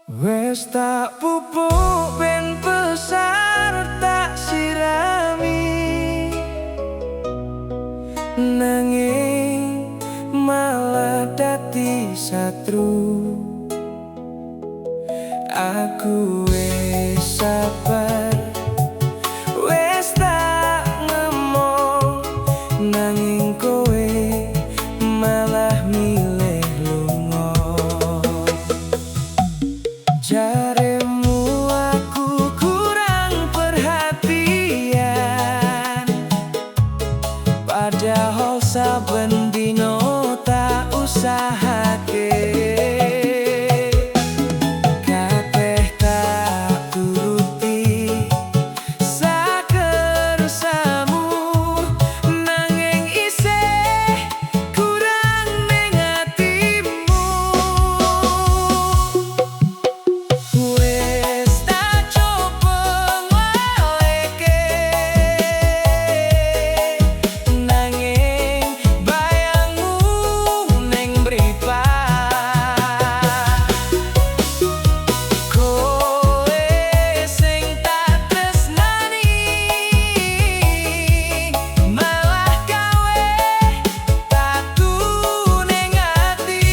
Wes tak pupuk ben besar, tak sirami, nanging malah dadi satru. Aku wes sabar, wes tak ngemong, nanging kowe malah milih lunga. Jaremu aku kurang perhatian, padahal saben dino tak usahake. Kabeh tak turuti sakersamu, nanging isih kurang ning atimu. Wes tak coba nglaleke, nanging bayangmu ning mripat. Kowe sing tak tresnani malah gawe tatu ning ati.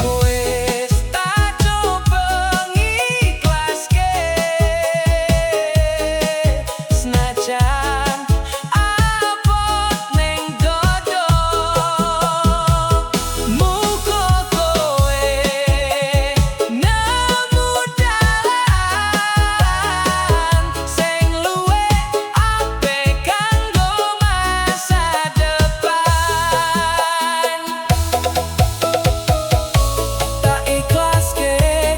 Wes tak coba ngiklaske, senajan abot ning dodo. Muga kowe nemu dalan sing luwih apik kanggo masa depan. Tak ikhlaske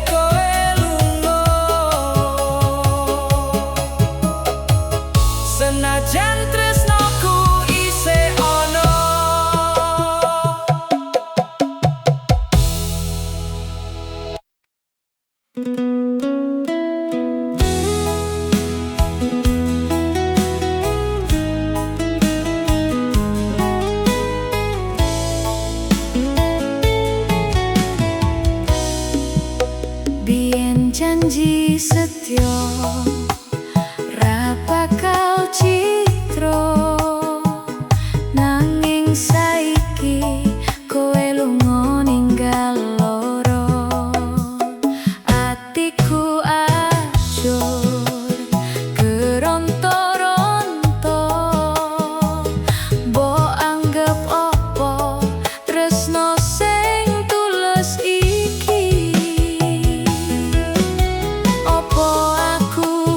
kowe lunga, senajan tresnoku isih ono. Biyen janji setyo ra bakal citro, nanging saiki kowe lunga ninggal loro. Atiku ajur keronto-ronto, mbok anggep opo tresno sing tulus iki? Opo aku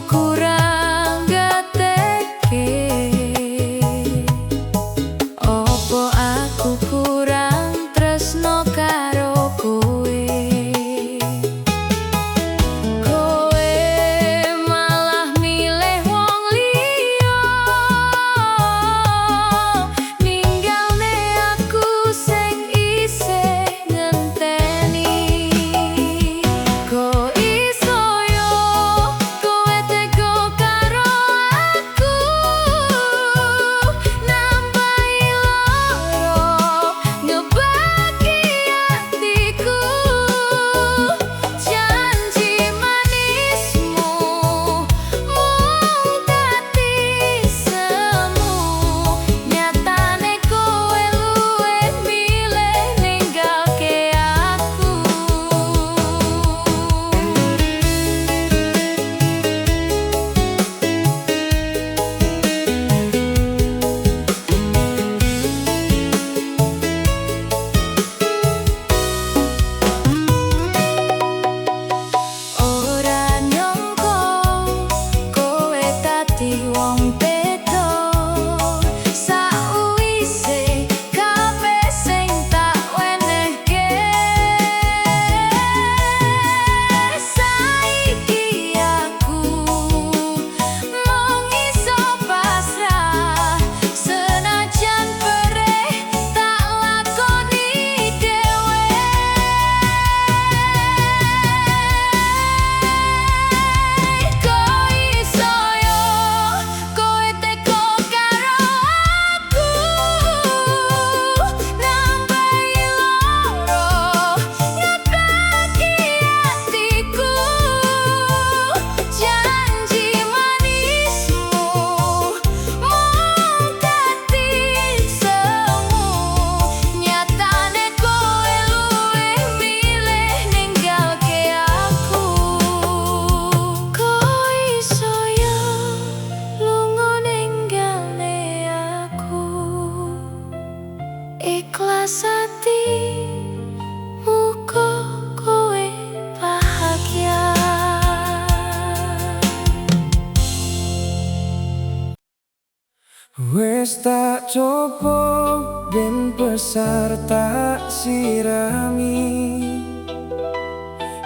Sopo ben besar tak sirami,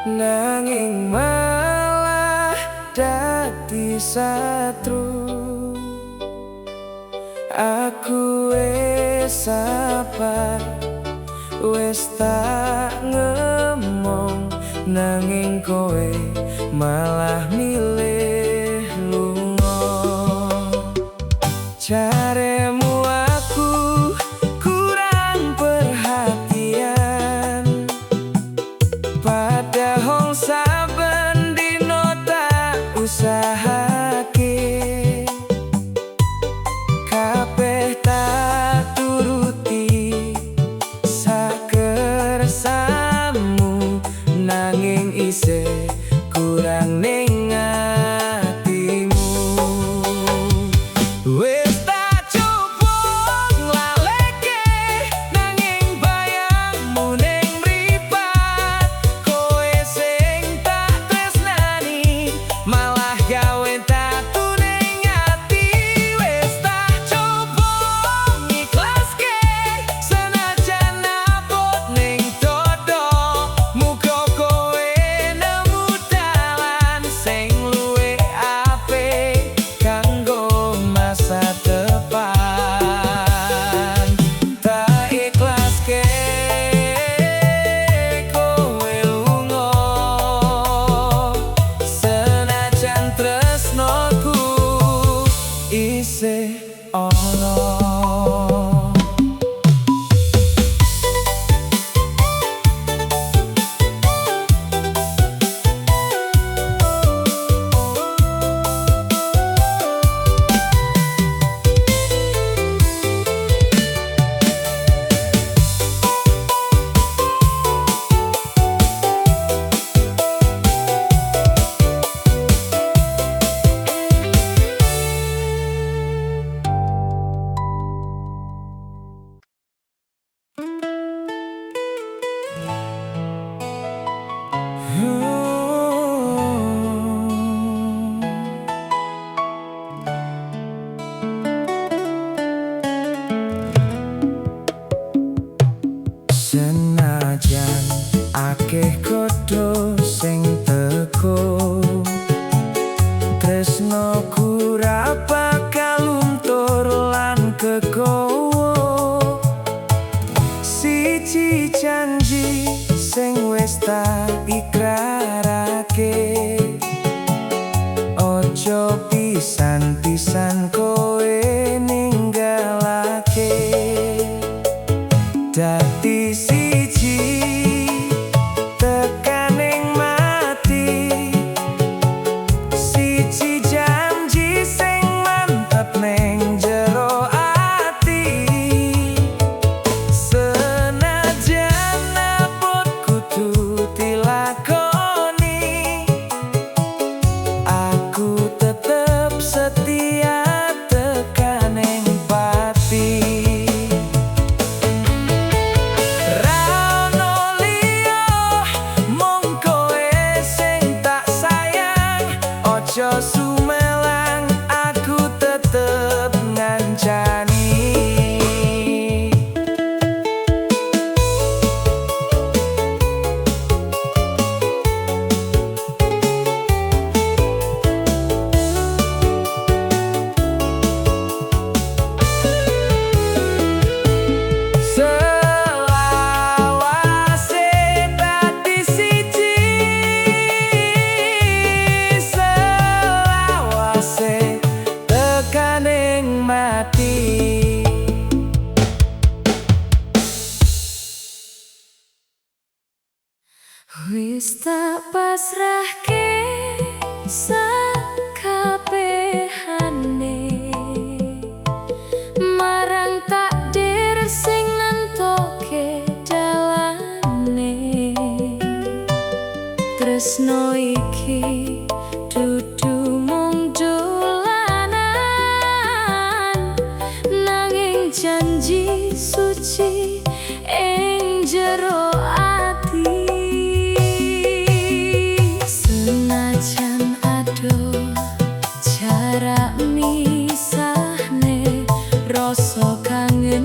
nanging malah dadi satru. Aku wis sabar, wis tak ngemong, nanging kowe malah milih lunga. Jaremu aku kurang perhatian, padahal saben dino tak usahake. Kabeh tak turuti sakersamu, nanging isih kurang ning atimu. Wis tak coba nglaleke, nanging bayangmu ning mripat. Kowe sing tak tresnani malah gawe tatu ning ati. Wis tak coba ngiklaske, senajan abot ning dodo. Muga kowe nemu dalan sing luwih apik kanggo masa depan. Tak ikhlaske kowe lunga, senajan tresnoku isih ana. Senajan akeh godho sing teko, tresnoku ra bakal luntur lan kegowo. Siji janji sing wis tak ikrarake, ojo pisan-pisan kowe ninggalake. Dadi siji tekaning mati, siji janji sing mantep ning jero ati. Senajan abot kudu dilakoni, aku tetep setia tekaning pati. Ra ono liya, mung kowe sing tak sayang. Ojo sumelang, aku tetep ngancani. Selawase dadi siji, selawase tekaning mati. Wis tak pasrahke sakabehane marang takdir sing nentoke dalane. Tresno iki dudu mung dolanan, nanging janji suci ing jero ati. Senajan adoh jarak misahne, rasa kangen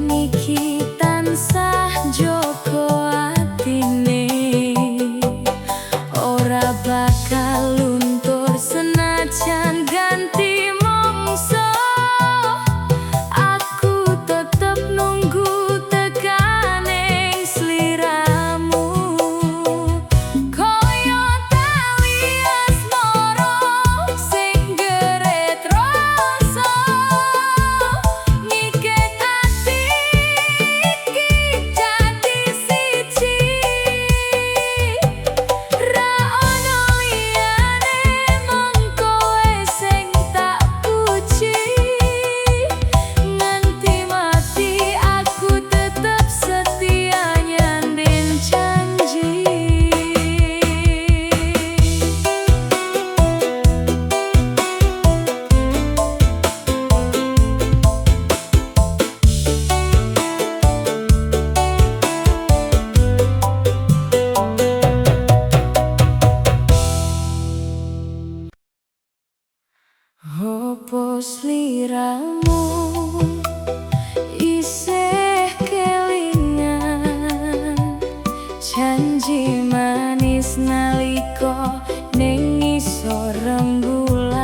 Janji manis nalika ning ngisor rembulan.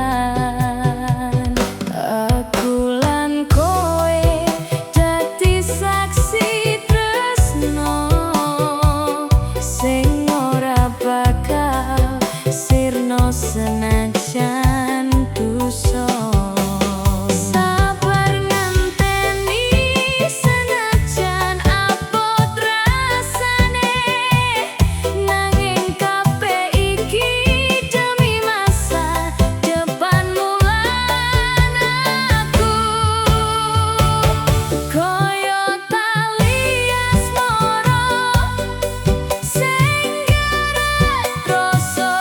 Aku lan kowe dadi saksi tresno sing ora bakal sirna senajan dosa. Sabar ngenteni senajan abot rasane, nanging kabeh iki demi masa depanmu lan aku. Kaya tali asmara sing garai rasa,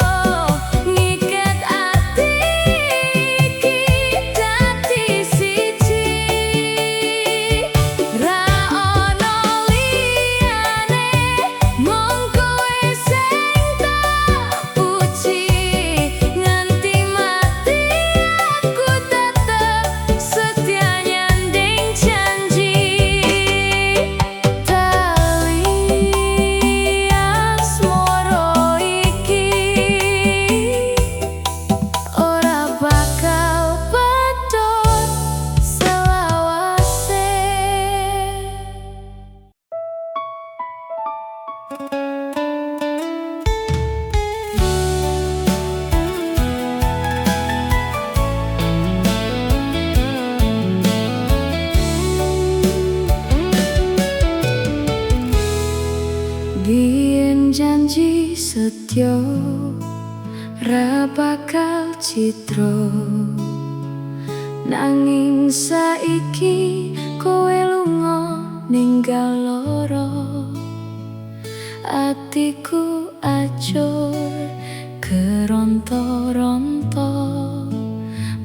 ngiket ati iki dadi siji. Ra ono liyane, mung kowe sing tak puji. Nganti mati aku tetep setia nyanding janji. Tali asmara iki ora bakal pedhot selawase. Biyen janji setya ra bakal cidra, nanging saiki kowe lunga ninggal lara. Atiku acur keronto-ronto,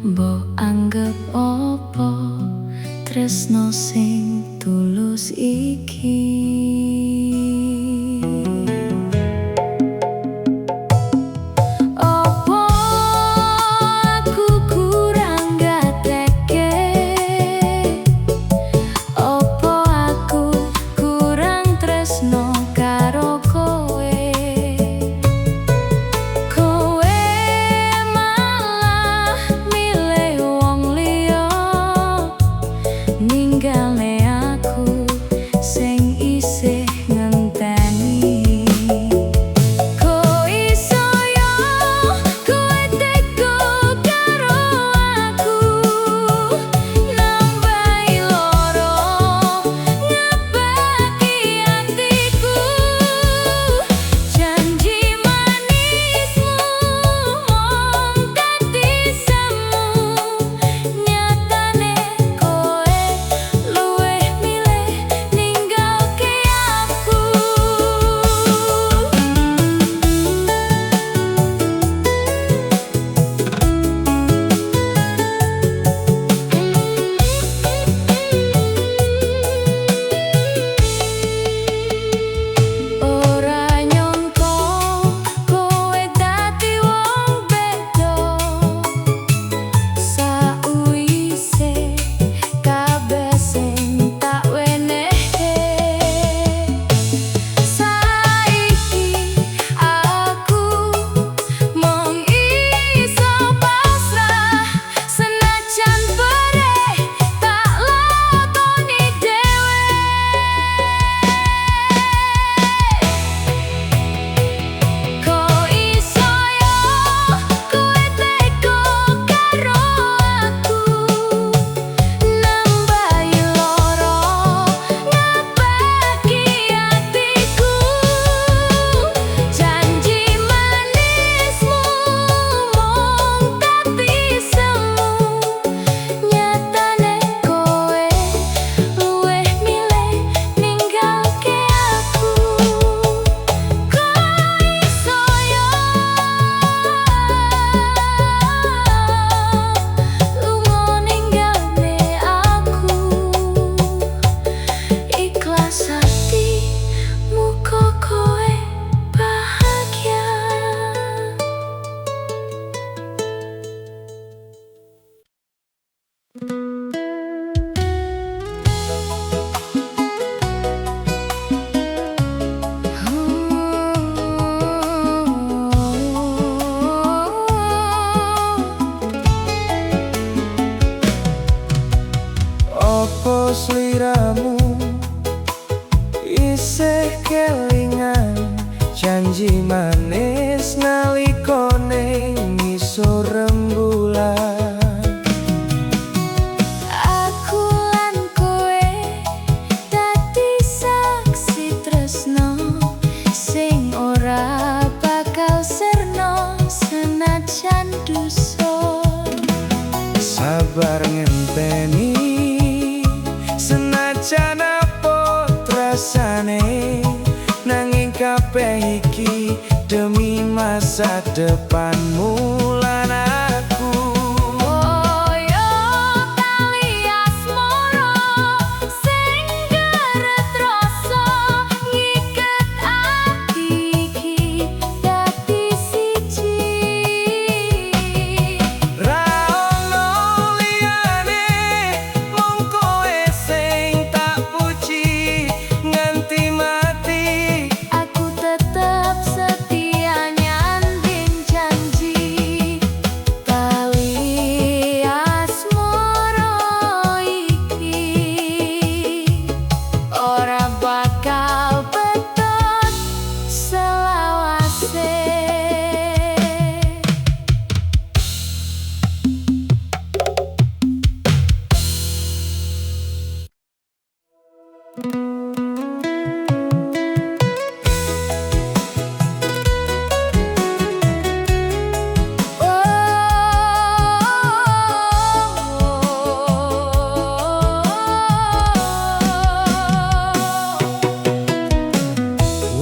mbok anggep opo tresno sing tulus iki? Opo aku kurang gatekke? Opo aku kurang tresno karo kowe? Kowe malah milih wong liya, ninggalne aku sing manis nalika ning ngisor rembulan. Aku lan kowe dadi saksi tresno sing ora bakal sirna senajan dusa. Sabar ngenteni senajan abot rasane, nanging kabeh iki demi masa depanmu lan aku. Koyo tali asmara sing ngeret rasa ngiket ati iki dadi siji. Ra ono liyane, mung kowe sing tak puji nganti mati. Aku tetep setia nyanding janji. Tali asmara iki ora bakal pedot selawase.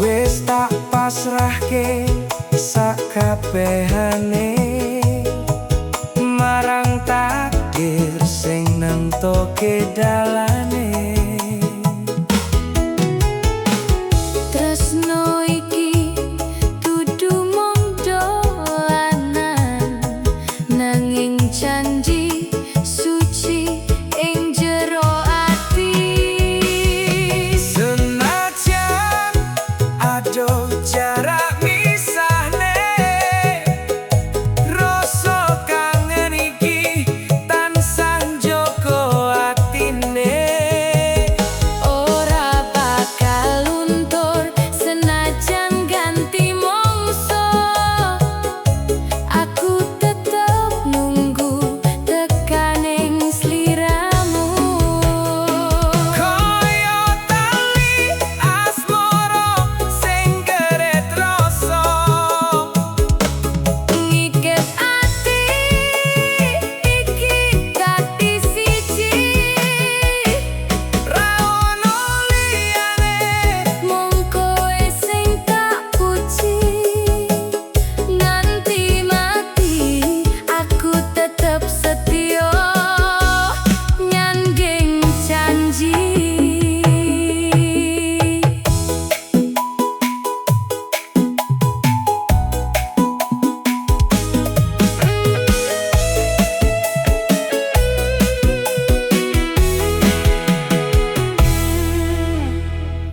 Wis tak pasrahke sakabehane marang takdir sing nentoke dalan.